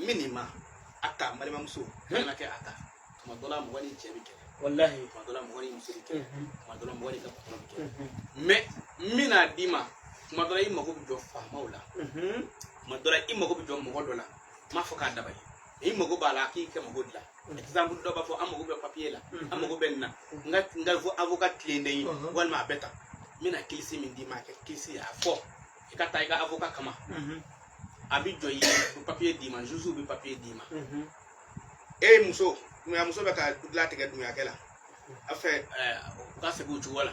N bɛ nin ma a ta, n balimamuso, balimakɛ, a ta. Tuma dɔ la, mɔgɔ ni cɛ bɛ kɛlɛ. Walahi. Tuma dɔ la, mɔgɔ ni muso bɛ kɛlɛ. Tuma dɔ la, mɔgɔ ni ka patɔrɔn bɛ kɛlɛ. Mais n bɛna d'i ma, tuma dɔ la, i mago bɛ jɔ faamaw la. Tuma dɔ la, i mago bɛ jɔ mɔgɔ dɔ la. N m'a fɔ k'a dabali, i mago b'a la k'i ka mago dilan. Exemple, dɔ b'a fɔ an mago bɛ papier la, an mago bɛ nin na, n ka avocat tilennen ye, walima a bɛ tan. N bɛna kilisi min d'i ma, a kɛ kilisi ye, a fɔ i ka taa i ka avocat kama. A bɛ jɔ i ye, u bɛ papier d'i ma, juge bɛ papier d'i ma. E muso, Dunbuya muso bɛ ka dilan tigɛ Dunbuyakɛ la a fɛ. U ka segin o cogo la,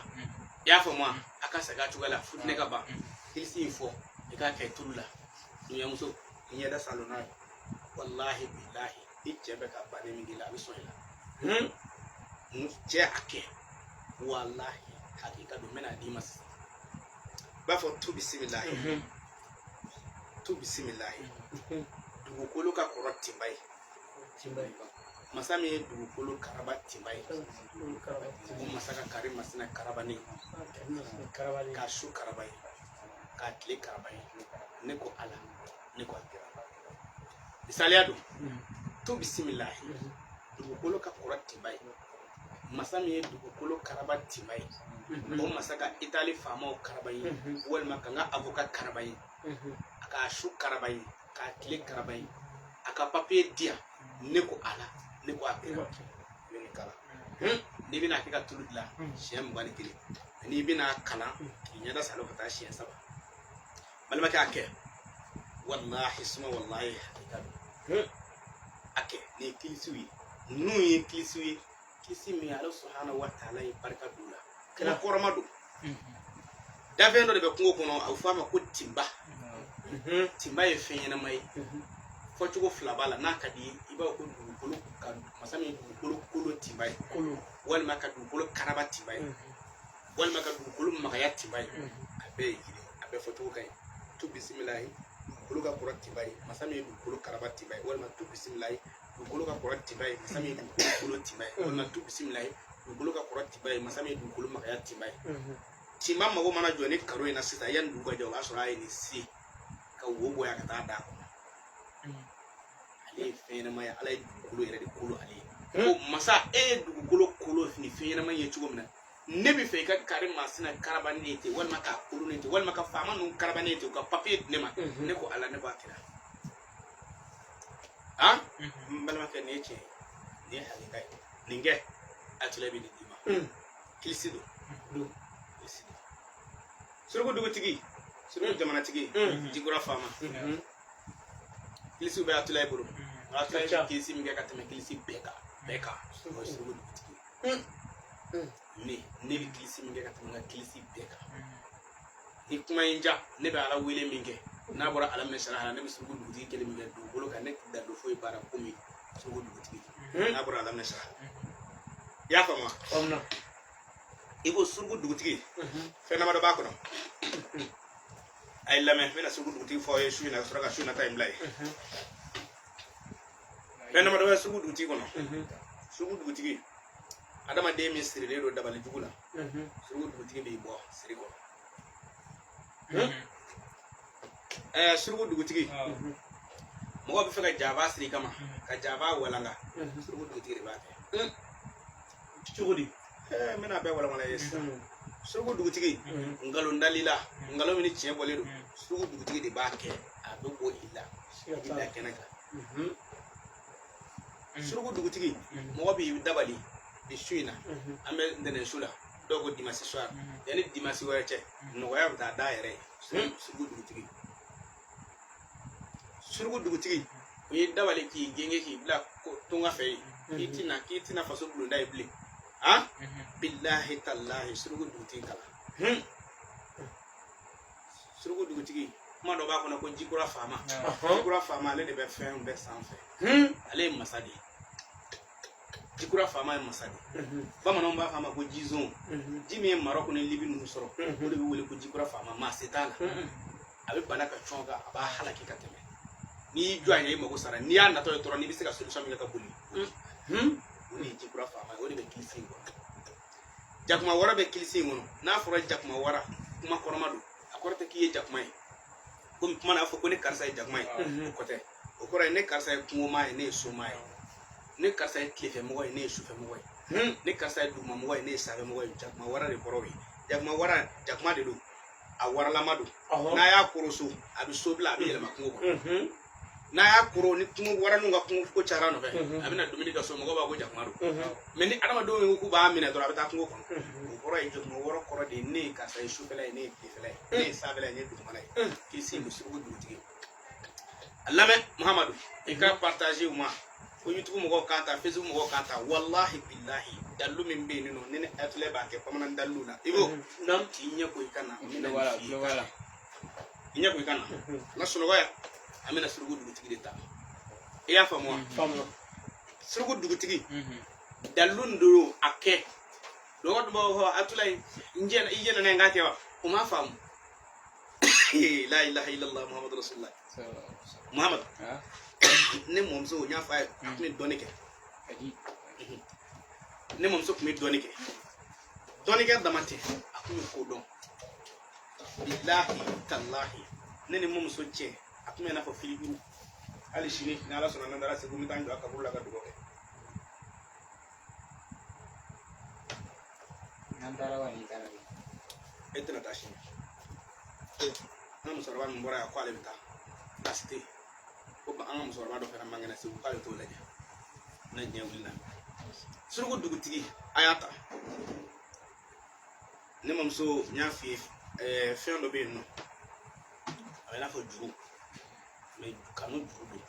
i y'a faamu wa? A ka segin a cogoya la, futinɛ ka ban. Kilisi in fɔ, i k'a kɛ tulu la, Dunbuya muso. I ɲɛda salon n'a ye. Walahi bilahi, i cɛ bɛ ka banni min k'i la, a bɛ sɔn i la. Cɛ, a kɛ, walahi, hakika don. N bɛna d'i ma sisan. I b'a fɔ tu bisimilahi, tu bisimilahi. Dugukolo ka kɔrɔ tinba ye. Tinba ye. Masa min ye dugukolo karaba tinba ye, o masa ka kari masina karaba ne k'a su karaba ye, k'a tile karaba ye. Ne ko Ala, ne ko a kira. Misaliya don. Tu bisimilahi, dugukolo ka kɔrɔ tinba ye. Masa min ye dugukolo karaba tinba ye, o masa ka Itali faamaw karaba ye, walima ka n ka avocat karaba ye, a k'a su karaba ye, k'a tile karaba ye, a ka papiye di yan. Ne ko Ala, ne ko a kira. I bɛ nin kalan. N'i bɛna kɛ ka tulu dilan, siɲɛ 21. N'i bɛna kalan k'i ɲɛda salo ka taa siɲɛ 3, balimakɛ, a kɛ, walahi suma walahi, hakika don, a kɛ. Nin ye kilisiw ye, ninnu ye kilisiw ye, kilisi min Ala subahana wa taala ye barika don u la. Kuma kɔrɔma don. Dafɛn dɔ de bɛ kungo kɔnɔ, a bɛ fɔ a ma ko tinba. Tinba ye fɛn ɲɛnama ye. Fɔcogo fila b'a la. N'a ka di ye, i b'a fɔ ko dugukolo ka masa min ye dugukolo kolo tinba ye, walima ka dugukolo karaba tinba ye, walima ka dugukolo magaya tinba ye. A bɛɛ ye kelen, a bɛɛ fɔcogo ka ɲi. Tu bisimilahi, dugukolo ka kɔrɔ tinba ye, masa min ye dugukolo karaba tinba ye, walima tu bisimilahi, dugukolo ka kɔrɔ tinba ye, masa min ye dugukolo kolo tinba ye, walima tu bisimilahi, dugukolo ka kɔrɔ tinba ye, masa min ye dugukolo magaya tinba ye. Tinba mago mana jɔ ni karo in na sisan, yanni dugu ka jɛ, o b'a sɔrɔ a ye nin se ka wo bɔ yan ka taa d'a kɔnɔ. Ale ye fɛn ɲɛnama ye. Ala ye dugukolo yɛrɛ de kolo ale ye. Ko masa, e ye dugukolo kolo ni fɛn ɲɛnama ye cogo min na, ne bɛ fɛ i ka kari masina karaba ne ye ten, walima k'a kolo ne ten, walima ka faama ninnu karaba ne ye ten, u ka papiye di ne ma. Ne ko Ala, ne ko a kira. Han, n balimakɛ, nin ye tiɲɛ ye, nin ye hakika ye. Nin kɛ, a tila bɛ nin d'i ma. Kilisi don, kilisi don. Suruku dugutigi, suruku jamanatigi, Jikura faama, Kilisiw bɛ Atulayi bolo. Atulayi bɛ kilisi min kɛ ka tɛmɛ kilisi bɛɛ kan, bɛɛ kan, o ye suruku dugutigi. Ne bɛ kilisi min kɛ ka tɛmɛ n ka kilisi bɛɛ kan, ni kuma in ja, ne bɛ Ala wele min kɛ, n'a bɔra Ala minɛ sara la, ne bɛ suruku dugutigi kelen min kɛ dugukolo kan, ne tɛ dan don foyi baara komi suruku dugutigi, n'a bɔra Ala minɛ sara. I y'a faamu wa? Faamuna. I ko suruku dugutigi, fɛn damadɔ b'a kɔnɔ. A ye lamɛn, n bɛna suruku dugutigi fɔ aw ye su in na, ka sɔrɔ ka su in na ta in bila ye. Fɛn damadɔ bɛ suruku dugutigi kɔnɔ. Suruku dugutigi, adamaden min sirilen don dabali jugu la, suruku dugutigi b'i bɔ siri kɔnɔ. Suruku dugutigi, mɔgɔ bɛ fɛ ka jaba siri kama, ka jaba walanga, suruku dugutigi de b'a kɛ. Cogo di? N bɛna bɛɛ walawala ye sisan. Suruku dugutigi, nkalon dali la, nkalon min ni tiɲɛ bɔlen don, suruku dugutigi de b'a kɛ, a bɛ bɔ i la, i da kɛnɛ kan. Suruku dugutigi, mɔgɔ b'i dabali bi su in na, an bɛ ntɛnɛn su la, dɔw ko dimanche soir, yanni dimanche wɛrɛ cɛ, nɔgɔya bɛ taa da yɛrɛ ye. Suruku dugutigi, suruku dugutigi, o ye dabali k'i genge k'i bila tunga fɛ yen, k'i tɛna faso bulonda ye bilen. Han, bilahi talahi, suruku dugutigi kalan. Suruku dugutigi, kuma dɔ b'a kɔnɔ ko jikura faama. Jikura faama, ale de bɛ fɛn bɛɛ sanfɛ, ale ye masa de ye. Jikura faama ye masa de ye. Bamananw b'a fɔ a ma ko jizon. Ji min ye Marɔku ni Libi ninnu sɔrɔ, o de bɛ wele ko jikura faama. Maa se t'a la, a bɛ bana ka cɔn kan, a b'a halaki ka tɛmɛ. N'i y'i jɔ a ɲɛ, i mago sara. N'i y'a natɔ ye dɔrɔn, n'i bɛ se ka solution min kɛ ka boli, o de ye jikura faama ye. O de bɛ kilisi in kɔnɔ. Jakuma wara bɛ kilisi in kɔnɔ. N'a fɔra jakuma wara, kuma kɔrɔma don. A kɔrɔ tɛ k'i ye jakuma ye, komi kuma n'a fɔ ko ne karisa ye jakuma ye, o kɔ tɛ. O O kɔrɔ ye ne karisa ye kungomaa ye, ne ye somaa ye. Ne karisa ye tilefɛmɔgɔ ye, ne ye sufɛmɔgɔ ye. Ne karisa ye dugumamɔgɔ ye, ne ye sanfɛmɔgɔ ye. Jakuma wara de kɔrɔ ye. Jakuma wara, jakuma de don, a waralama don. N'a y'a koro so, a bɛ so bila, a bɛ yɛlɛma kungo kɔnɔ. N'a y'a koro ni kungo waraninw ka kungo ko cayara nɔfɛ, a bɛna dumuni kɛ so, mɔgɔw b'a ko jakuma don. Mɛ ni adamadenw ko k'u b'a minɛ dɔrɔn, a bɛ taa kungo kɔnɔ. O kɔrɔ ye jakuma wɔrɔ kɔrɔ de ye ne ye karisa ye sufɛla ye, ne ye tilefɛla ye, ne ye sanfɛla ye, ne ye dugumala ye. K'i sigi suruku dugutigi. A lamɛn Muhamadu, i ka partager u ma ko YouTube mɔgɔw k'a ta, Facebook mɔgɔw k'a ta. Walahi bilahi, dalilu min bɛ yen nɔ, ne ni Ayatollah b'a kɛ bamanan dalilu la. I b'o k'i ɲɛ ko i ka na, n bɛna nin f'i ye. I ɲɛ ko i ka na n ka sunɔgɔ yan. An bɛna suruku dugutigi de ta. I y'a faamu wa? Suruku dugutigi dalilu nin don, a kɛ. Dɔgɔ dun b'a fɔ Ayatollah, n jɛna, i jɛna n'a ye n k'a kɛ wa? O m'a faamu. La ilaha illallah Muhammadu rasulullah. Muhammadu, ne mɔmuso, n y'a fɔ a ye, a tun bɛ dɔnni kɛ. Ne mɔmuso tun bɛ dɔnni kɛ. Dɔnni kɛ dama tɛ, a tun bɛ ko dɔn. Bilahi talahi, ne ni mɔmuso cɛ, a tun bɛ i n'a fɔ filijuru. Hali sini ni Ala sɔnna, n'an taara Segu, n bɛ taa n jɔ a kaburu la ka dugawu kɛ. E tɛna taa sini. An ka musokɔrɔba min bɔra yan ko ale bɛ taa, baasi tɛ yen. Ko an ka musokɔrɔba dɔ fana man kɛnɛ Segu, k'ale t'o lajɛ. Ne diɲɛ wulila. Suruku dugutigi, a y'a ta. Ne mamuso, n y'a f'i ye, fɛn dɔ bɛ yen nɔ, a bɛ i n'a fɔ juru, mɛ kanu juru don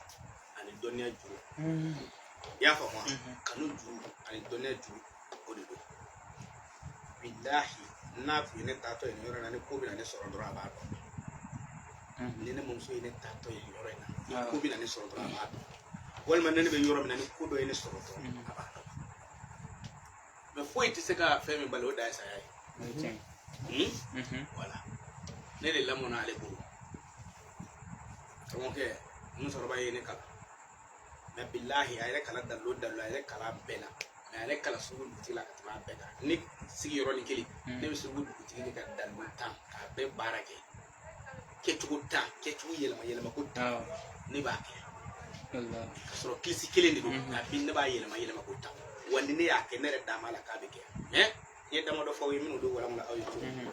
ani dɔnniya juru. I y'a faamu wa? Kanu juru ani dɔnniya juru, o de don. Bilahi, n'a tun ye ne taatɔ ye nin yɔrɔ in na, ni ko bɛna ne sɔrɔ dɔrɔn, a b'a dɔn. Ni ne mamuso ye ne taatɔ ye nin yɔrɔ in na, ni ko bɛna ne sɔrɔ dɔrɔn, a b'a dɔn. Walima ne bɛ yɔrɔ min na, ni ko dɔ ye ne sɔrɔ dɔrɔn, a b'a dɔn. Mɛ foyi tɛ se ka fɛn min bali, o dan ye saya ye. Wala ne de lamɔna ale bolo. Karamɔgɔkɛ, musokɔrɔba ye ne kalan. Mɛ bilahi, a yɛrɛ kalan dalilu o dalilu, a yɛrɛ kalan bɛɛ la. Mɛ a yɛrɛ kalan suruku dugutigi la ka tɛmɛ a bɛɛ kan. Ne sigi yɔrɔnin kelen, ne bɛ suruku dugutigi de ka dalilu tan k'a bɛɛ baara kɛ. Kɛcogo tan, kɛcogo yɛlɛma yɛlɛma ko tan, ne b'a kɛ. Ka sɔrɔ kilisi kelen de don, nka bi ne b'a yɛlɛma yɛlɛma ko tan. Wa ni ne y'a kɛ, ne yɛrɛ dan b'a la k'a bɛ kɛ. Mɛ n ye damadɔ fɔ aw ye minnu bɛ walan aw ye cogo min.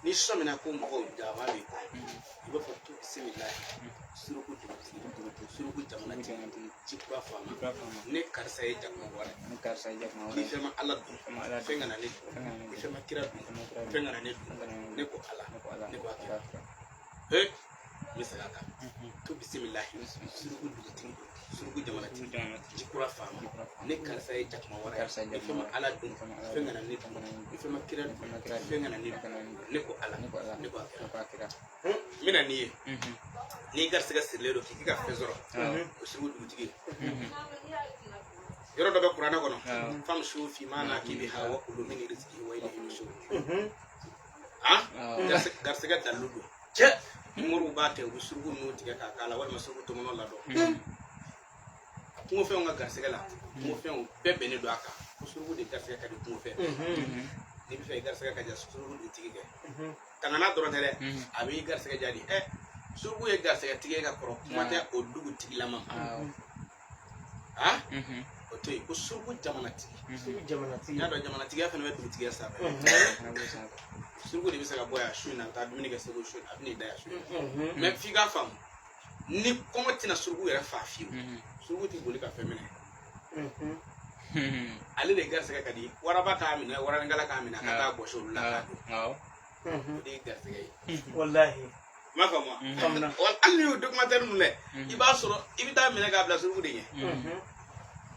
N'i sɔmina ko mɔgɔw jama b'i kɔ, i b'a fɔ to bisimilahi, suruku dugutigi, suruku jamanatigi, jikura faama, ne karisa ye jakuma wara ye, ni fɛn ma Ala dun, fɛn kana ne dun, ni fɛn ma kira dun, fɛn kana ne dun, ne ko Ala, ne ko a kira. He, n bɛ segin a kan. To bisimilahi, suruku dugutigi, suruku jamanatigi, jikura faama, ne karisa ye jakuma wara ye, ni fɛn ma Ala dun, fɛn kana ne dun, ni fɛn ma kira dun, fɛn kana ne dun, ne ko Ala, ne ko a kira. N bɛna n'i ye, n'i garisɛgɛ sirilen don k'i ka fɛn sɔrɔ, o suruku dugutigi ye. Yɔrɔ dɔ bɛ kuranɛ kɔnɔ, famsu fi manakibiha wa kulu min rizqihi wa ilayhi nushur. Garisɛgɛ dalilu don. Cɛ, moriw b'a kɛ, u bɛ suruku ninnu tigɛ k'a k'a la, walima suruku tɔmɔnɔ ladɔn. Kungofɛnw ka garisɛgɛ la, kungofɛnw bɛɛ bɛnnen don a kan ko suruku de garisɛgɛ ka di kungofɛn. N'i bɛ fɛ i garisɛgɛ ka diya, suruku dugutigi kɛ. Tangana dɔrɔn tɛ dɛ, a b'i garisɛgɛ diya de. Suruku ye garisɛgɛtigi ye ka kɔrɔ, kuma tɛ o dugutigilama ma. O to yen ko suruku jamanatigi. Suruku jamanatigi. N y'a dɔn jamanatigiya fana bɛ dugutigiya sanfɛ. Suruku de bɛ se ka bɔ yan su in na, a bɛ taa dumuni kɛ Segu su in na, a bɛ n'i da yan su in na. Mɛ f'i k'a faamu, ni kɔngɔ tɛna suruku yɛrɛ fa fiyewu, suruku tɛ boli ka fɛn minɛ. Ale de garisɛgɛ ka di. Waraba k'a minɛ, waranikala k'a minɛ, a ka taa gosi olu la k'a dun. O de ye garisɛgɛ ye. Walahi. I m'a faamu wa? Faamuna. Hali n'i y'o documentaire ninnu lajɛ, i b'a sɔrɔ i bɛ taa minɛ k'a bila suruku de ɲɛ.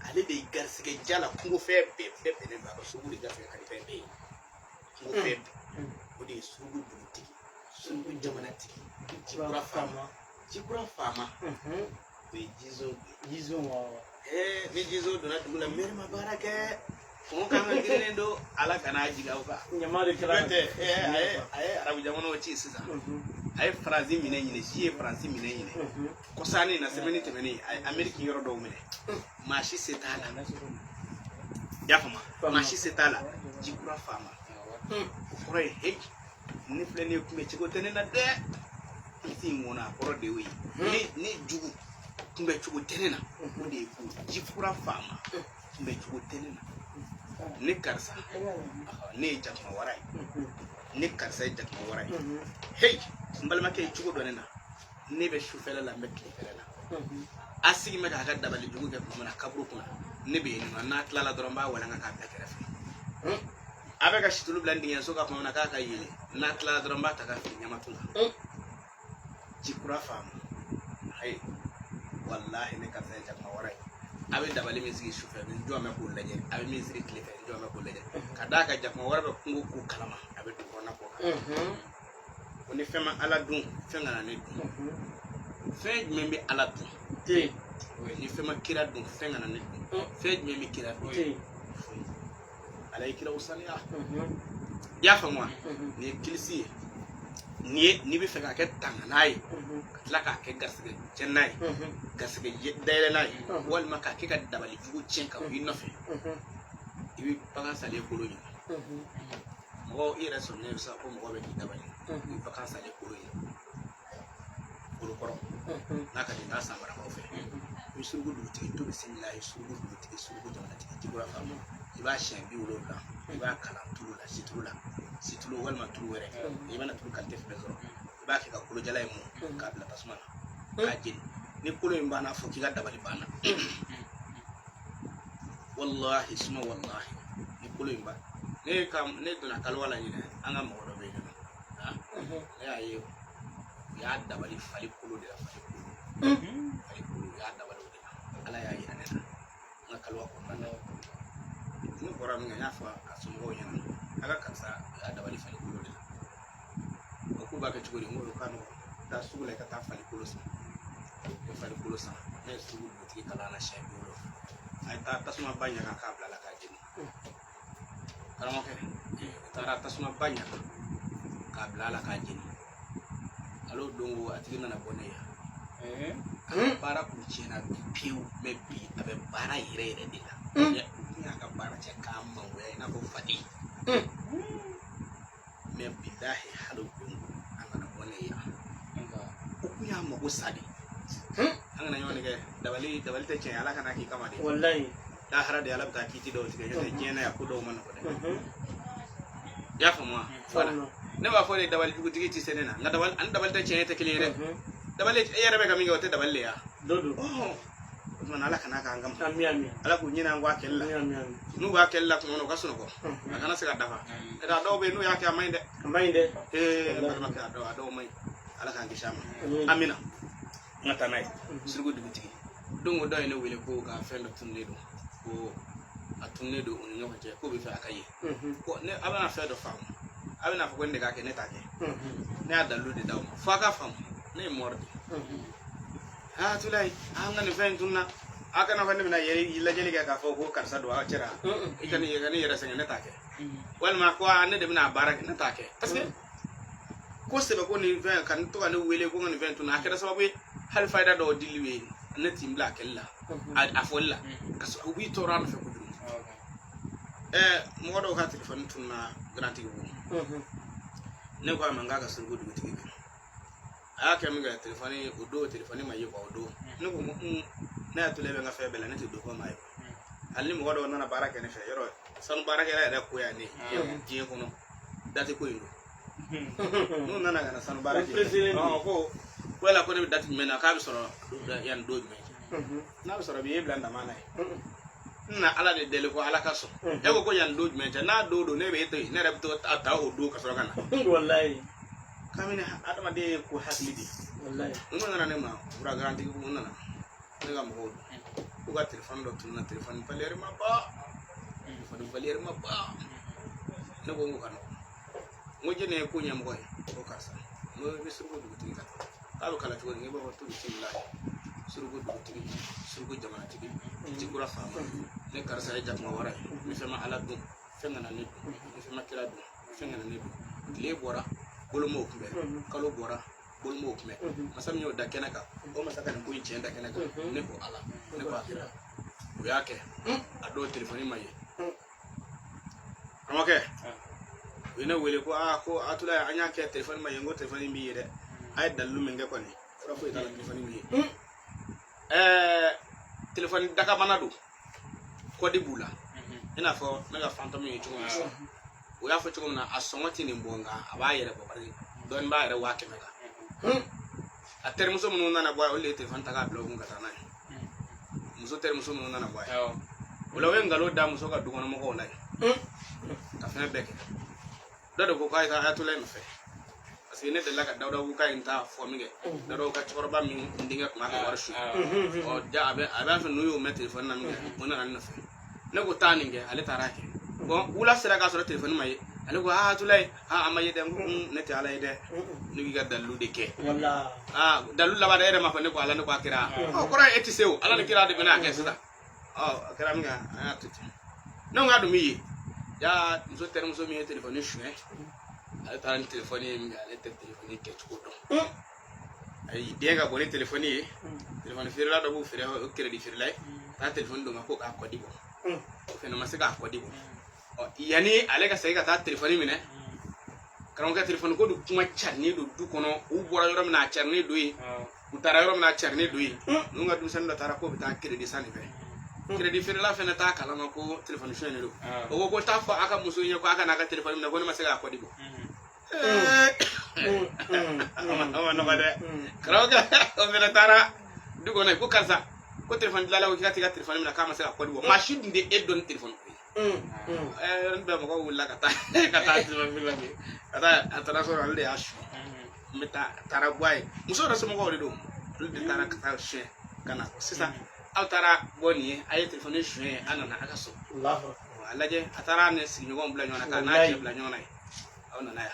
Ale de ye garisɛgɛ ja la, kungo fɛn bɛɛ bɛɛ bɛnnen don a kan. Suruku de garisɛgɛ ka di fɛn bɛɛ ye, kungo fɛn bɛɛ. O de ye suruku dugutigi, suruku jamanatigi, jikura faama. Jikura faama, o ye jizo ye. Jizo, awɔ. Ni jizo donna dugu la, mɛri ma baara kɛ, kɔngɔ kan ka girinnen don, Ala kana jigin aw kan. Ɲama de kɛra. N'o tɛ, a ye arabu jamanaw ci sisan. A ye Faransi minɛ ɲinɛ, si ye Faransi minɛ ɲinɛ. Kɔsannin na, semaine tɛmɛnen, a ye Ameriki yɔrɔ dɔw minɛ. Maa si se t'a la. I y'a faamu? Maa si se t'a la. Jikura faama. O kɔrɔ ye, heyi, ne filɛ nin ye, kunbɛ cogo tɛ ne na dɛ. kilisi in kɔnɔ, a kɔrɔ de y'o ye. Ne jugu kunbɛcogo tɛ ne na, o de ye ko jikura faama kunbɛcogo tɛ ne na. Ne karisa, ne ye jakuma wara ye, ne karisa ye jakuma wara ye. Hey, n balimakɛ ye cogo dɔ ne na, ne bɛ sufɛla la, n bɛ tilefɛla la. A sigi bɛ k'a ka dabali jugu kɛ tuma min na kaburu kunna, ne bɛ yen nɔ. N'a tilala dɔrɔn, n b'a walanka k'a bila kɛrɛfɛ. A bɛ ka situlu bila dingɛso kan tuma min na k'a ka yɛlɛ, n'a tilala dɔrɔn, n b'a ta ka fili ɲamatu la. Jikura faama, ayi, walahi, ne karisa ye jakuma wara ye. A bɛ dabali min sigi sufɛ, n jɔ bɛ k'o lajɛ. A bɛ min sigi tilefɛ, n jɔ bɛ k'o lajɛ. Ka d'a kan jakuma wara bɛ kungo ko kalama, a bɛ dugu kɔnɔna ko kalama. Ko ni fɛn ma Ala dun, fɛn kana ne dun. Fɛn jumɛn bɛ Ala dun? Ni fɛn ma kira dun, fɛn kana ne dun. Fɛn jumɛn bɛ kira dun? Ala ye kiraw saniya. I y'a faamu wa? Nin ye kilisi ye. Nin ye n'i bɛ fɛ k'a kɛ tangana ye, ka tila k'a kɛ garisɛgɛ tiɲɛna ye, garisɛgɛ dayɛlɛla ye, walima k'a kɛ ka dabali jugu tiɲɛ ka bɔ i nɔfɛ, i bɛ bagan salen kolo ɲini. Mɔgɔ i yɛrɛ sɔrɔ bɛ se ko mɔgɔ bɛ k'i dabali, i bɛ bagan salen kolo ɲini, kolo kɔrɔ n'a ka di n k'a san marakaw fɛ. I bɛ suruku dugutigi to bisimilahi, suruku dugutigi, suruku jamanatigi, jikura faama, i b'a siɲɛ 70, i b'a kalan tulu la, situlu la, situlu walima tulu wɛrɛ. I mana tulu qualité fɛn sɔrɔ, i b'a kɛ ka kolojala in mun k'a bila tasuma na k'a jeni. Ni kolo in banna, fo k'i ka dabali banna. Walahi suma walahi, ni kolo in ban, ne ka ne donna kaliwa la ɲinɛ, an ka mɔgɔ dɔ bɛ yen nɔ, ne y'a ye u y'a dabali fali kolo de la, fali kolo, fali kolo, u y'a dabali o de la. Ala y'a yira ne la n ka kaliwa kɔnɔna na. Ne bɔra min kɛ, n y'a fɔ a somɔgɔw ɲɛna, a ka karisa, u y'a dabali fali kolo de la. O k'u b'a kɛ cogo di? N ko k'a nɔgɔn, taa sugu la i ka taa fali kolo san. I ye fali kolo san, ne ye sugu dugutigi kalan na siɲɛ 70. A ye taa tasuma ba ɲaga k'a bila la k'a jeni. Karamɔgɔkɛ, u taara tasuma ba ɲaga k'a bila a la k'a jeni. Al'o don ko a tigi nana bɔ ne ye. A ka baara kun tiɲɛna pewu, mais bi a bɛ baara yɛrɛ yɛrɛ de la. U kun y'a ka baara cɛ k'a mangoya i n'a fɔ faden. Mais bilahi, hali o don ko a nana bɔ ne ye yan. O kun y'a mago sa de. An kana ɲɔgɔn nɛgɛ, dabali dabali tɛ tiɲɛ, Ala kana k'i kama de. Wallahi. Lahara de, Ala bɛ taa kiiti dɔw tigɛ, n'o tɛ diɲɛ na yan ko dɔw ma nɔgɔ dɛ. I y'a faamu wa? Voilà. Ne b'a fɔ de, dabali jugutigi tɛ se ne na, nka dabali ani dabali tɛ tiɲɛ tɛ kelen ye dɛ. Dabali, e yɛrɛ bɛ ka min kɛ, o tɛ dabali de ye wa? Dɔ don. O tuma na, Ala kana k'an kama. Ami ami. Ala k'u ɲinɛ an kɔ a kɛli la. Ami ami ami. N'u b'a kɛli la tuma min na, u ka sunɔgɔ, a kana se ka dafa. N'o tɛ a dɔw bɛ yen, n'u y'a kɛ, a man ɲi dɛ. A man ɲi dɛ. Ee, balimakɛ, a dɔw man ɲi. Ala k'an kisi a ma. Amina. N ka taa n'a ye suruku dugutigi. Don o dɔ ye ne wele ko ka fɛn dɔ tununnen don, ko a tununnen don u ni ɲɔgɔn cɛ, k'o bɛ fɛ a ka ye. Ko ne a bɛna fɛn dɔ faamu, a bɛna fɔ ko ne de k'a kɛ, ne t'a kɛ. Ne y'a dalilu de d'aw ma f'a ka faamu. Ne ye mɔri de ye. Aa, Tulayi, an ka nin fɛn in tununa, a kana fɔ ne bɛna yɛrɛ lajɛli kɛ k'a fɔ ko karisa don aw cɛra. I ka ne yɛrɛ sɛgɛn, ne t'a kɛ. Walima ko aa, ne de bɛna a baara kɛ, ne t'a kɛ. Parce que ko sɛbɛ ko nin fɛn ka to ka ne wele ko n ka nin fɛn tununa, a kɛra sababu ye hali fayida dɔw dili bɛ yen, ne t'i bila a kɛli la, a fɔli la, ka sɔrɔ u b'i tɔɔrɔ a nɔfɛ kojugu. Mɔgɔ dɔw ka telefɔni tununa garantigi bolo. Ne ko a ma n k'a ka suruku dugutigi kɛ. A y'a kɛ min kɛ, telefɔni o don, telefɔni ma ye quoi. O don ne ko n ne y'a tolen bɛ n ka fɛn bɛɛ la, ne tɛ don fɔ maa ye. Hali ni mɔgɔ dɔw nana baara kɛ ne fɛ, yɔrɔ sanu baarakɛla yɛrɛ ko yan ne diɲɛ kɔnɔ date ko in don. N'u nana ka na sanu baara kɛ, ko wala ko ne bɛ date jumɛn na k'a bɛ sɔrɔ yanni don jumɛn cɛ? N'a bɛ sɔrɔ bi, e bila n dama na ye. N na Ala de deli ko Ala ka sɔn. E ko yanni don jumɛn cɛ? N'a don don, ne bɛ e to yen, ne yɛrɛ bɛ to a ta o don ka sɔrɔ ka na. Wallahi. Kabini adamaden ye ko hakili de ye. Wallahi. Ninnu nana ne ma fura garantigi ko nana ne ka mɔgɔw don k'u ka telefɔni dɔ tununa, telefɔni valeur ma ba, telefɔni valeur ma ba. Ne ko n ko ka nɔgɔn, n ko jɛnɛ ye ko ɲɛmɔgɔ ye, ko karisa, n ko i bɛ suruku dugutigi ka taa k'a bɛ kalan cogo di? N b'a fɔ to bisimila, suruku dugutigi, suruku jamanatigi, jikura faama, ne karisa ye jakuma wara ye. Ni fɛn ma Ala dun, fɛn kana ne dun. Ni fɛn ma kira dun, fɛn kana ne dun. Tile bɔra, bolo m'o kunbɛn. Kalo bɔra, bolo m'o kunbɛn. Masa min y'o da kɛnɛ kan, o masa ka nin ko in tiɲɛ da kɛnɛ kan. Ne ko Ala, ne ko a kira, o y'a kɛ. A dɔw telefɔni ma ye. Karamɔgɔkɛ, u ye ne wele ko aa, ko Atulayi, an y'a kɛ, telefɔni ma ye. N ko telefɔni b'i ye dɛ. A ye dalilu min kɛ kɔni, fura foyi t'a la telefɔni min ye. Telefɔni dakabana don, kɔdi b'u la, i n'a fɔ ne ka fantɔmu ye cogo min sisan. O y'a fɔ cogo min na, a sɔngɔ tɛ nin bɔ, nka a b'a yɛrɛ bɔ, parce que dɔɔnin b'a yɛrɛ 100 000 kan. A terimuso minnu nana bɔ a ye, olu de ye telefɔni ta k'a bila u kun ka taa n'a ye. Muso terimuso minnu nana bɔ a ye, o la u ye nkalon da muso ka dukɔnɔmɔgɔw la yen ka fɛn bɛɛ kɛ. Dɔ de ko k'a ye taa Ayatollah nɔfɛ, parce que ne delila ka Dawudabugu ka in ta fɔ min kɛ, Dawudabugu ka cɛkɔrɔba min n denkɛ tun b'a ka wari suɲɛ. Ɔ ja, a b'a fɛ n'u y'o mɛn telefɔni na min kɛ, o nana ne nɔfɛ. Ne ko taa nin kɛ, ale taara kɛ. Bɔn, wula sera k'a sɔrɔ telefɔni ma ye. Ale ko aa, Ayatollah, aa, a ma ye dɛ. N ko ne tɛ Ala ye dɛ, ne k'i ka dalilu de kɛ. Aa, dalilu laban dɛ, e yɛrɛ m'a fɔ ne ko Ala, ne ko a kira. Ɔ, kɔrɔ ye e tɛ se o, Ala ni kira de bɛna a kɛ sisan. Ɔ, a kɛra min kɛ, an y'a to ten. Ne ko k'a dun b'i ye ja, muso terimuso min ye telefɔni suɲɛ, ale taara ni telefɔni ye min kɛ, ale tɛ telefɔni kɛcogo dɔn. Ayi, den ka bɔ ni telefɔni ye, telefɔni feerela dɔ b'u feere, o crédit feerela ye, taa telefɔni d'o ma ko k'a kɔdi bɔ. O fɛnɛ ma se k'a kɔdi bɔ. Ɔ, yanni ale ka segin ka taa telefɔni minɛ, karamɔgɔkɛ, telefɔni ko dun kuma carinen don du kɔnɔ. U bɔra yɔrɔ min na, a carinen don yen. U taara yɔrɔ min na, a carinen don yen. Ninnu ka denmisɛnnin dɔ taara k'o bɛ taa crédit san nin fɛ. Crédit feerela fɛnɛ t'a kalama ko telefɔni suɲɛnen don. O ko ko taa fɔ a ka muso ye ko a ka n'a ka telefɔni minɛ, ko ne ma se k'a kɔdi bɔ. A ma nɔgɔ dɛ, karamɔgɔkɛ. O fɛnɛ taara du kɔnɔ yen ko karisa, ko telefɔni dilanla ko k'i ka t'i ka telefɔni minɛ, k'a ma se ka kɔdi bɔ. Maa si dun tɛ e dɔn ni telefɔni ko ye. Yɔrɔnin bɛɛ mɔgɔw wulila ka taa telefɔni feerela fɛ yen. Ka taa, a taara sɔrɔ ale de y'a suɲɛ. N bɛ taa, a taara bɔ a ye. Muso yɛrɛ somɔgɔw de don, olu de taara ka taa suɲɛ ka na. Sisan aw taara bɔ nin ye, a ye telefɔni suɲɛ, a nana a ka so. A lajɛ, a taara ne sigiɲɔgɔnw bila ɲɔgɔn na k'a n'a cɛ bila ɲɔgɔn na ye. Aw nana yan,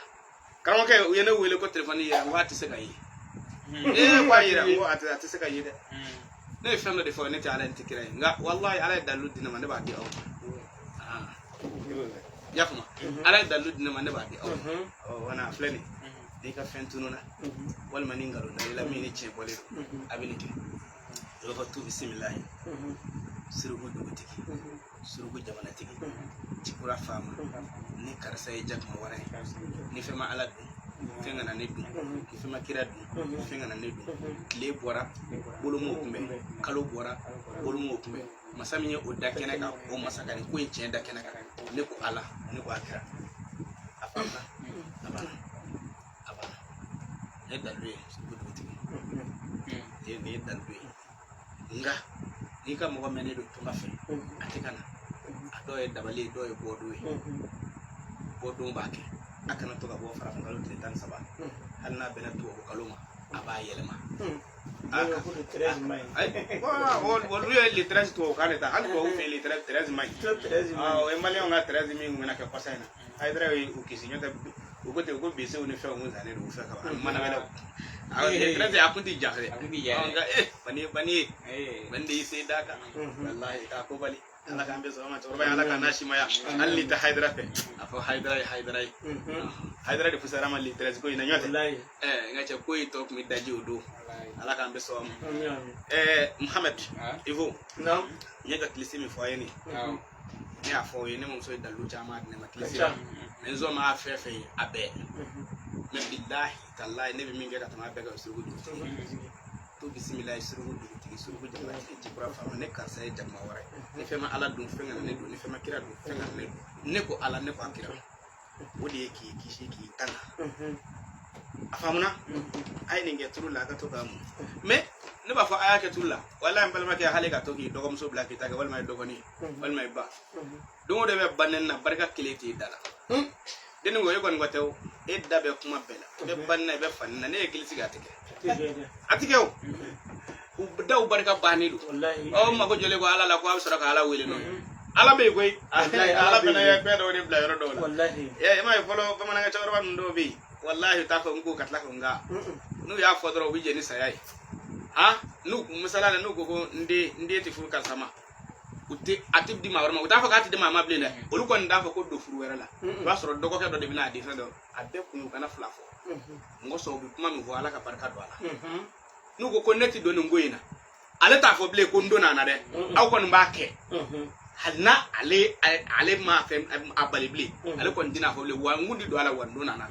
karamɔgɔkɛ, u ye ne wele ko telefɔni yera. N ko a tɛ se ka ye. Ee, ko a yera. N ko a tɛ se ka ye dɛ. Ne ye fɛn dɔ de fɔ, ne tɛ Ala ye, n tɛ kira ye, nka walahi, Ala ye dalilu di ne ma, ne b'a di aw ma. I y'a faamu? Ala ye dalilu di ne ma, ne b'a di aw ma. Ɔ, wana a filɛ nin ye, n'i ka fɛn tununna walima ni nkalon dar'i la min ni tiɲɛ bɔlen don, a bɛ nin kɛ. I b'a fɔ tu bisimilahi, suruku dugutigi, suruku jamanatigi, cikura faama, ni karisa ye jakuma wara ye, ni fɛn ma Ala dun, fɛn kana ne dun, ni fɛn ma kira dun, fɛn kana ne dun. Tile bɔra, bolo m'o kunbɛn. Kalo bɔra, bolo m'o kunbɛn. Masa min ye o da kɛnɛ kan, o masa ka nin ko in tiɲɛ da kɛnɛ kan. Ne ko Ala, ne ko a kira. A faamuna, a banna, a banna. Nin ye dalilu ye, suruku dugutigi, nin ye dalilu ye. Nka n'i ka mɔgɔ mɛnnen don tunga fɛ, a tɛ ka na, a dɔw ye dabali ye, dɔw ye bɔdon ye. Bɔdon b'a kɛ, a kana to ka bɔ farafin kalo tile 13, hali n'a bɛnna tubabu kalo ma, a b'a yɛlɛma. Ayi, olu ye le 13 tubabu kan de ta. Hali tubabu fɛ yen, le 13 man ɲi. O ye maliyɛnw ka 13 min bɛna kɛ kɔsa in na. Hayidara ye u kisi, n'o tɛ u ko ten ko besew ni fɛnw kun sannen don u fɛ ka ban mana wɛrɛw. Le 13 a kun ti ja fɛ. Nka bani bani ye bani de y'i se da kan, walahi k'a ko bali. Ala k'an bɛ sɔn ma, cɛkɔrɔba ye. Ala k'an n'a simaya. Hali n'i tɛ Hayidara fɛ, a fɔ Hayidara ye, Hayidara ye, Hayidara de fusara ma le 13 ko in na, ɲɔgɔn tɛ. N ka cɛ, ko in tɔ tun bɛ daji o don. Ala k'an bɛ sɔn ma. Muhamɛd Ivo, n ye ka kilisi min fɔ a ye nin, ne y'a fɔ aw ye, ne mamuso ye dalilu caman di ne ma kilisi la, mɛ n zɔn m'a fɛn fɛn ye a bɛɛ. Mɛ bilahi talahi, ne bɛ min kɛ ka tɛmɛ a bɛɛ kan, suruku dugutigi, to bisimilahi, suruku dugutigi, suruku jamanatigi, jikura faama, ne karisa ye jakuma wɛrɛ ye, ni fɛn ma Ala dun, fɛn kana ne dun, ni fɛn ma kira dun, fɛn kana ne dun. Ne ko Ala, ne ko a kira. O de ye k'i kisi, k'i tanga. A faamuna? A ye nin kɛ turu la, a ka to k'a mun. Mɛ ne b'a fɔ a y'a kɛ turu la. Walahi, n balimakɛ, hali ka to k'i dɔgɔmuso bila k'i ta kɛ, walima i dɔgɔnin, walima i ba, don o don bɛ ba nɛni na, barika kelen t'i da la. Denni ko e kɔni ko tɛ o, e da bɛ kuma bɛɛ la, i bɛ ba nɛni na, i bɛ fa nɛni na. Ne ye kili sigi, a tɛ kɛ, a tɛ kɛ. O u daw barika bannen don. Aw mako jɔlen ko Ala la, ko a bɛ sɔrɔ ka Ala wele. N'o ye Ala bɛ yen koyi. Ala fana ye fɛn dɔw de bila yɔrɔ dɔw la. E m'a ye fɔlɔ, bamanankɛ cɛkɔrɔba ninnu dɔw bɛ yen, walahi, u t'a fɔ n ko ka tila ko nka n'u y'a fɔ dɔrɔn, u bɛ jɛn ni saya ye. Han, n'u misaliya la, n'u ko ko n den, n den tɛ furu karisa ma, u tɛ a tɛ di maa wɛrɛ ma. U t'a fɔ k'a tɛ di maa ma bilen dɛ, olu kɔni t'a fɔ ko don furu wɛrɛ la. I b'a sɔrɔ dɔgɔkɛ dɔ de bɛna a di fɛn dɔ. A bɛɛ kun ye u kana fila fɔ. Mɔgɔ sɔn, u bɛ kuma min fɔ, Ala ka barika don a la. N'u ko ko ne tɛ don nin ko in na, ale t'a fɔ bilen ko n donna a na dɛ. Aw kɔni b'a kɛ. Hali n'a ale ale ma fɛn a bali bilen, ale kɔni tɛna fɔ bilen wa n kun ti don a la wa n don nana.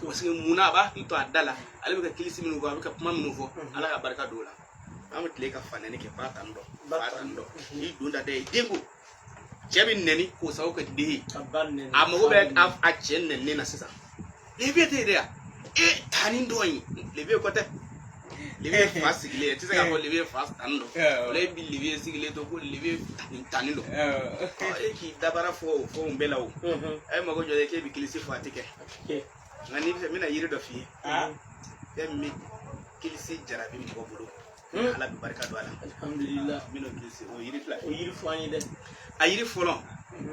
Parce que munna a b'a hakili to a da la, ale bɛ ka kilisi minnu fɔ, a bɛ ka kuma minnu fɔ, Ala ka barika don o la. An bɛ tile ka fa nɛni kɛ, ba tan dɔn, ba tan dɔn, n'i don da dɛ den ko cɛ bɛ nɛni k'o sababu kɛ den ye. A mago bɛ a cɛ nɛninen na sisan. Lebe tɛ yen dɛ yan, e tanni dɔn ye lebe kɔ tɛ, lebe fa sigilen ye, i tɛ se k'a fɔ lebe fa tanni dɔn. O la e bi lebe sigilen to ko lebe tanni dɔn. E k'i dabara fɔ o fɛnw bɛɛ la o. E mago jɔ k'e bɛ kilisi fɔ a tɛ kɛ. Nka n'i bɛ fɛ, n bɛna yiri dɔ f'i ye, fɛn min bɛ kilisi jarabi mɔgɔ bolo, Ala bɛ barika don a la. Alhamdulillah. N bɛna o kilisi o yiri fila. O yiri fɔ an ye dɛ. A yiri fɔlɔ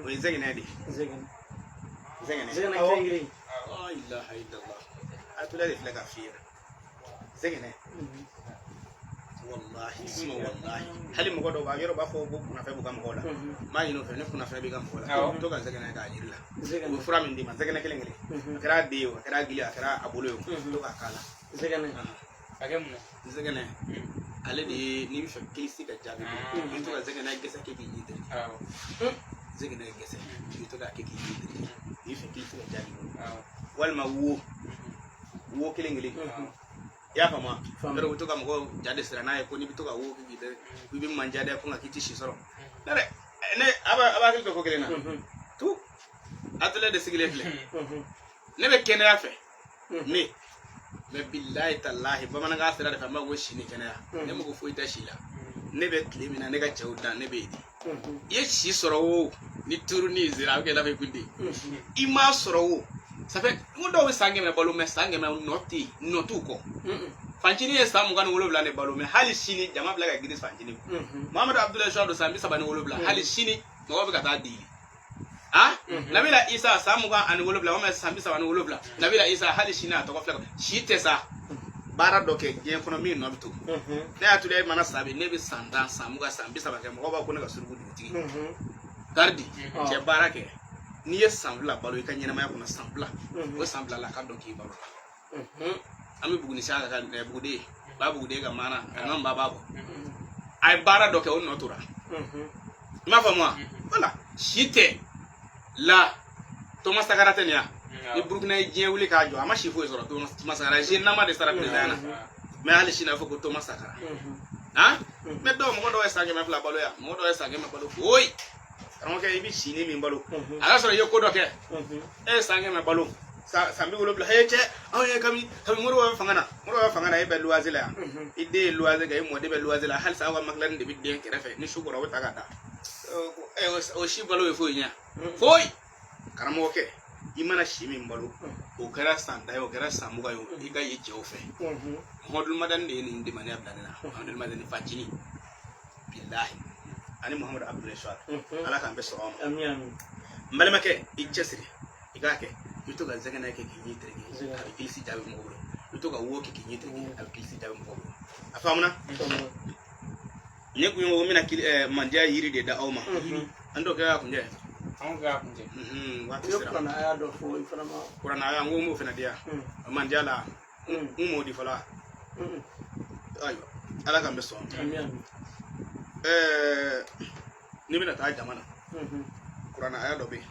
o ye zɛgɛnɛ de ye. Zɛgɛnɛ. Zɛgɛnɛ. Zɛgɛnɛ kelen kelen. La ilaha illallah. A tula de filɛ ka f'i ye. Zɛgɛnɛ. Wallahi suma wallahi. Hali mɔgɔ dɔw b'a yɔrɔ b'a fɔ ko kunnafɛn b'u ka mɔgɔw la. N b'a ɲini o fɛ, ni kunnafɛn b'i ka mɔgɔ la, to ka zɛgɛnɛ k'a yiri la. U bɛ fura min d'i ma, zɛgɛnɛ kelen kelen. A kɛra a den ye o, a kɛra a gili ye, a kɛra a bolo ye o, to k'a k'a la. Zɛgɛnɛ. A kɛ mun na? Zɛgɛnɛ. Ale de ye n'i bɛ fɛ kilisi ka jaabi, i bɛ to ka zɛgɛnɛ gɛsɛ kɛ k'i ɲin tereke. Zɛgɛnɛ gɛsɛ, i bɛ to k'a kɛ k'i ɲin tereke. N'i bɛ fɛ kilisi ka jaabi, walima wo kelen kelen. I y'a faamu wa? Yɔrɔ u bɛ to ka mɔgɔw ja de sira n'a ye ko n'i bɛ to ka wo kɛ k'i dɛ, k'i bɛ manja dɛ, ko nka k'i tɛ si sɔrɔ. Ne yɛrɛ ne a b'a hakili to ko kelen na. Tu atelier de sigilen filɛ. Ne bɛ kɛnɛya fɛ. Ne mais bilahi talahi bamanankan sira de fɛ n b'a fɔ ko si ni kɛnɛya. Ne mago foyi tɛ si la. Ne bɛ tile min na ne ka cɛw dan ne bɛ yen de. I ye si sɔrɔ o ni turu ni sera a bɛ kɛ i n'a fɔ i kun tɛ. I m'a sɔrɔ o. Ça fait n ko dɔw bɛ san 100 balo mais san 100 nɔ tɛ yen, nɔ t'u kɔ. Fancinin ye san 27 de balo mais hali sini jama filɛ ka girin fancinin kɔ. Muhamadu Abudulayi Suwadu san 37, hali sini mɔgɔw bɛ ka taa deli. Ah, Nabila Isa san 27 walima san 37, Nabila Isa hali sini a tɔgɔ filɛ si tɛ sa. Baara dɔ kɛ diɲɛ kɔnɔ min nɔ bɛ to. Ne y'a tulu e mana sa bi ne bɛ san 10 san 20 san 30 kɛ mɔgɔw b'a ko ne ka suruku dugutigi. Garidi cɛ baara kɛ n'i ye san 2 balo i ka ɲɛnamaya kɔnɔ san 2 o san 2 la a ka dɔn k'i balo la. An bɛ Buguni sa ka Buguden ba Buguden ka maana a nɔ ba b'a bɔ. A ye baara dɔ kɛ o nɔ tora. I m'a faamu wa? Voilà si tɛ la Thomas Sankara tɛ nin ya. Ni Burukina ye diɲɛ wuli k'a jɔ a ma si foyi sɔrɔ Thomas Sankara jeune de sara président na mais hali sini a fɔ ko Thomas Sankara. Han mais dɔw mɔgɔ dɔw ye san 200 balo yan mɔgɔ dɔw ye san 100 balo foyi. Karamɔgɔkɛ i bɛ sini min balo a y'a sɔrɔ i ye ko dɔ kɛ e ye san 100 balo san 70 he cɛ anw ye kami Modibo bɛ fanga na Modibo bɛ fanga na e bɛ luwaze la yan i den ye luwaze kɛ i mɔden bɛ luwaze la halisa aw ka makilani de bɛ den kɛrɛfɛ ni su kora o bɛ ta ka da o si balo ye foyi ɲɛ foyi. Karamɔgɔkɛ i mana si min balo o kɛra san 10 ye o kɛra san 20 ye i ka ye cɛw fɛ. Muhamadu Madani de ye nin demaniya bila ne la. Muhamadu Madani Fancinin bilahi ani Muhamadu Abudulayi Suwadu Ala k'an bɛɛ sɔrɔ a ma. N balimakɛ i cɛsiri i k'a kɛ i bɛ to ka zɛgɛnɛ kɛ k'i ɲɛ tereke a bɛ kilisi jaabi mɔgɔ bolo i bɛ to ka wo kɛ k'i ɲɛ tereke a bɛ kilisi jaabi mɔgɔ bolo. A faamuna? Ne kun ko n bɛna mandiya yiri de da aw ma. An t'o kɛ a kuncɛ. Anw kɛ a kuncɛ. Waati sera. Kuranɛ aya dɔ fɔ i fana ma. Kuranɛ aya n ko n b'o fana di yan. Mandiya la n m'o di fɔlɔ. Ayiwa Ala k'an bɛ sɔn. N'i bɛna taa jama na kuranɛ aya dɔ bɛ yen.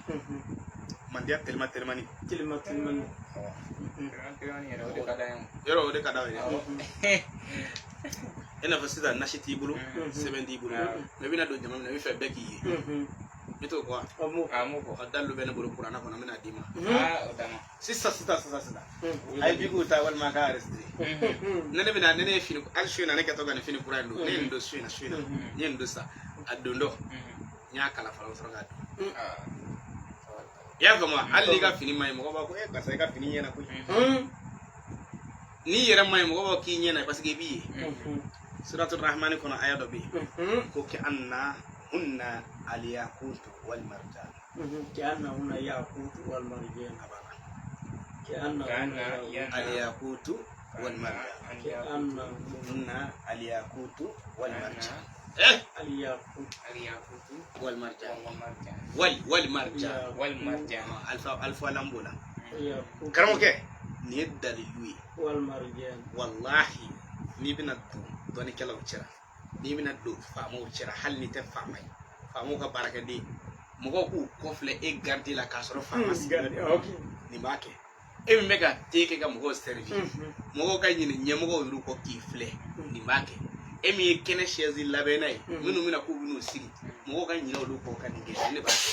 Mandiya telima telimani. Telima telimani. Yɔrɔ o de ka d'an ye. Yɔrɔ o de ka d'an ye. I n'a fɔ sisan nasi t'i bolo sɛbɛn t'i bolo mais i bɛna don jama min na i bɛ fɛ bɛɛ k'i ye. I t'o kɔ wa? A m'o kɔ. A dalilu bɛ ne bolo kuranɛ kɔnɔ n bɛna d'i ma. O dama. Sisan sisan sisan sisan. A ye bikiw ta walima k'a enregistré. Ne bɛna ne ye fini hali su in na ne kɛtɔ ka nin fini kura in don ne ye nin don su in na n ye nin don sisan a don dɔ n y'a kala fɔlɔ n sɔrɔ k'a don. I y'a faamu wa? Hali n'i ka fini ma ɲi mɔgɔ b'a fɔ ko e karisa i ka fini ɲɛna koyi. N'i yɛrɛ ma ɲi mɔgɔ b'a fɔ k'i ɲɛna parce que i b'i ye. Suratul Rahmani kɔnɔ aya dɔ bɛ yen ko kɛ anna hunna aliyakutu wal marjan. Kɛ anna hunna yakutu wal marjan. A banna. Kɛ anna hunna aliyakutu wal marjan. Kɛ anna hunna aliyakutu wal marjan. Aliyakutu wal marjan. Wal marjan. Wal marjan. Alfa alfa lambo la. Karamɔgɔkɛ nin ye dalilu ye. Wal marjan. Wallahi n'i bɛna don dɔnnikɛlaw cɛla n'i bɛna don faamaw cɛla hali n'i tɛ faama ye. Faamaw ka baarakɛden, mɔgɔw k'u kɔfilɛ e garidi la k'a sɔrɔ faama sigilen don. Ok. Nin b'a kɛ. E min bɛ ka te kɛ ka mɔgɔw servi, mɔgɔw ka ɲinɛ ɲɛmɔgɔw yɛrɛ kɔ k'i filɛ, nin b'a kɛ. E min ye kɛnɛ chaise labɛnna ye, minnu bɛna k'u bɛn'u sigi, mɔgɔw ka ɲinɛ olu kɔ ka nin kɛ, ne b'a kɛ.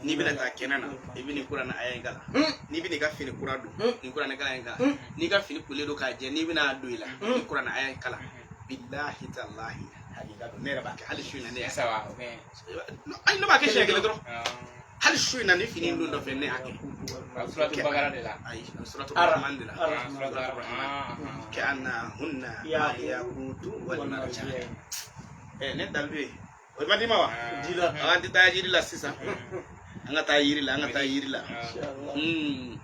N'i bɛna taa kɛnɛ na, i bɛ nin kuranɛ aya in kalan. N'i bɛna i ka fini kura don, nin kuranɛ kalan in kalan. N'i ka fini kolen don k'a jɛ, n'i bɛna a don i la, nin kuranɛ aya in kalan. Bilahi talahi, hakika don. Ne yɛrɛ b'a kɛ hali su in na, ne y'a Siɲɛ saba ou bien? Ayi, ne b'a kɛ siɲɛ kelen dɔrɔn. Ah. Hali su in na, ni fini in don dɔ fɛ, ne y'a kɛ. A bɛ suratu bakara de la. Ayi, a bɛ suratu Rahman de la. Ah, suratu Rahman. Ah, ah. Ka'annahunna al-yaqutu wal marjan. Ne dalu ye o ma d'i ma wa? Dila. An tɛ taa yiri la sisan, an ka taa yiri la, an ka taa yiri la. Ah. Hmm.